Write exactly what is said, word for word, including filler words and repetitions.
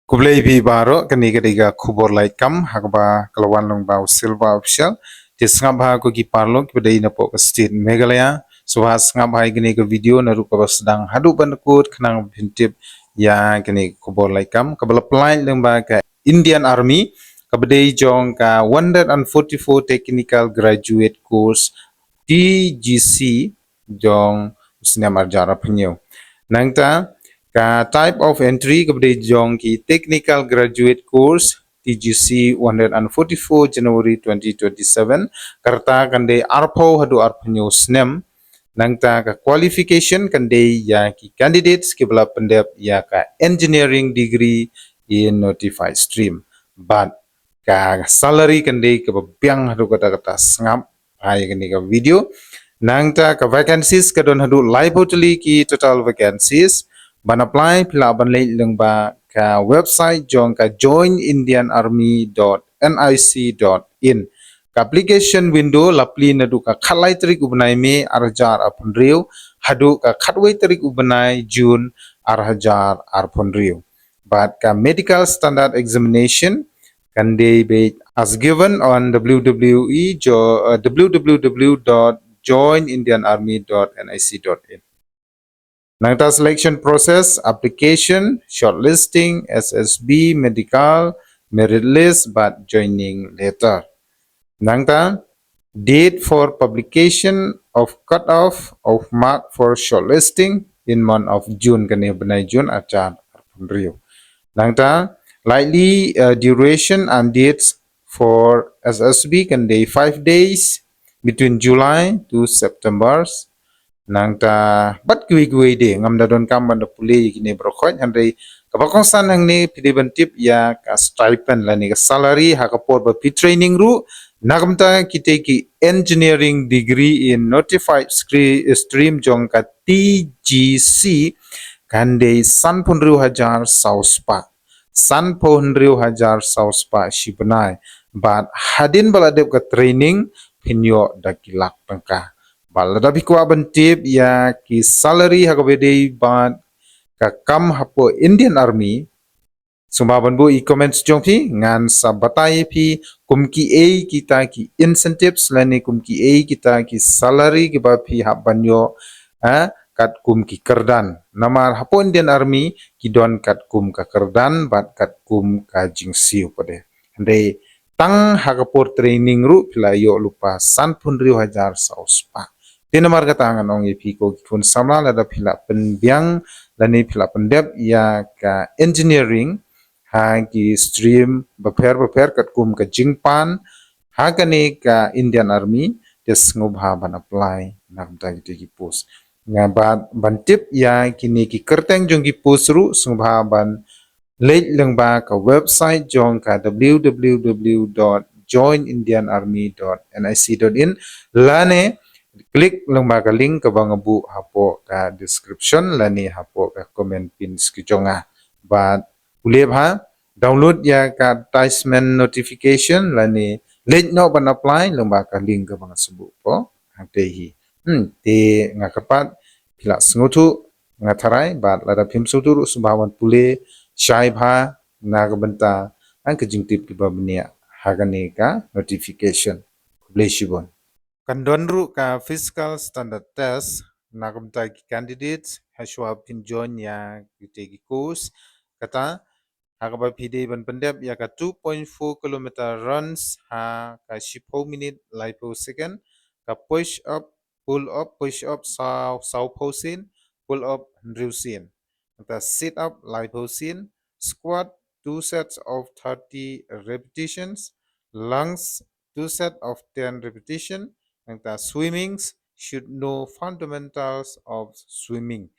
Khublei phi baroh, kane ka dei ka khubor lait kam ha kaba ka la wan lyngba u Silver Official. Te sngap ha ko ki paralok kiba dei napoh ka state Meghalaya. Sngap ha kane ka video naduh kaba sdang haduh ban kut khnang ba phin tip ïa kane ka khubor lait kam kaba la pynlait lyngba ka Indian Army, kaba dei jong ka one hundred and forty-four Technical Graduate Course, T G C, jong u snem ar hajar arphew hynñiew. Nangta ka type of entry kaba dei jong ki Technical Graduate Course, T G C, one hundred and forty-four January twenty twenty-seven, ka rta kan dei arphew haduh arphew hynñiew snem. Nangta ka qualification kan dei ïa ki candidates kiba la pyndep ïa ka engineering degree in notified stream. Bad ka salary kan dei kaba biang haduh katta katta. Sngap ha kane ka video. Nangta ka vacancies ka don haduh laiphew tylli ki total vacancies. Ban apply phi lah ban leit lyngba ka website jong ka join indian army dot N I C dot in. Ka application window la plie naduh ka khatlai tarik u bnai May ar hajar arphew hynriew haduh ka khatwei tarik u bnai June ar hajar arphew hynriew. Bad ka medical standard examination kan dei beit as given on W W E jo-, uh, W W W dot join indian army dot N I C dot in. Nangta selection process, application, shortlisting, S S B, medical, merit list, bad joining letter. Nangta date for publication of cut off of mark for shortlisting in month of June, kane bnai June ar hajar arphew hynriew. Nangta likely, uh, duration and dates for S S B kan dei five days between July to September. Nangta bad kiwei kiwei de ngam da donkam ban da pule ïa kine baroh khoit, hynrei kaba kongsan hangne phi dei ban tip ïa ka stipend lane ka salary ha ka por ba phi training ruh. Na ka bynta kite ki engineering degree in notified scre-, stream jong ka T G C kan dei sanphew hynriew hajar saw spah. Sanphew hynriew hajar saw spah shi bnai. Bad hadien ba la dep ka training phin ïoh da ki lak tyngka. Bad lada phi kwah ban tip ïa ki salary ha kaba dei bad ka kam hapoh Indian Army, sngewbha ban buh ïa ki comments jong phi, ngan sa batai ïa phi kum kiei kita ki incentives lane kum kiei kita ki salary kiba phi hap ban ïoh, eh, katkum ki kyrdan. Namar hapoh Indian Army ki don katkum ka kyrdan bad katkum ka jingsiew pat de. Hynrei tang ha ka por training ruh phi la ïoh lypa sanphew hynriew hajar saw spah. Te namar kata ngan ong ïa phi ko ki khun samla, lada phi la pynbiang lane phi la pyndep ïa ka engineering ha ki stream bapher bapher katkum ka jingpan ha kane ka Indian Army, te sngewbha ban apply na ka bynta kite ki post. Nga bad ban tip ïa kine ki kyrteng jong ki post ruh sngewbha ban leit lyngba ka website jong ka W W W dot join indian army dot N I C dot in lane click lyngba ka link kaba nga buh hapoh ka description lane hapoh ka comment pin ki jong nga. Bad pule bha, download ïa ka advertisement notification lane leit noh ban apply lyngba ka link kaba nga sa buh hapoh hangtei hi. Hmm, te nga kyrpad phi la sngewthuh, nga tharai, bad lada phim sngewthuh ruh sngewbha ban pule shai bha na ka bynta ka jingtip kiba bniah ha kane ka notification. Khublei shibun. Kan don ruh ka physical standard test na ka bynta ki candidates ha shuwa phin join ïa kite ki course. Kata ha kaba phi dei ban pyndep ïa ka two point four kilometer runs ha ka shiphew minit laiphew second, ka push up, pull up, push up saw, sawphew sien, pull up hynriew sien. Nangta sit up laiphew sien, squat two sets of thirty repetitions, lunges two set of ten repetition. Nangta swimmings should know fundamentals of swimming.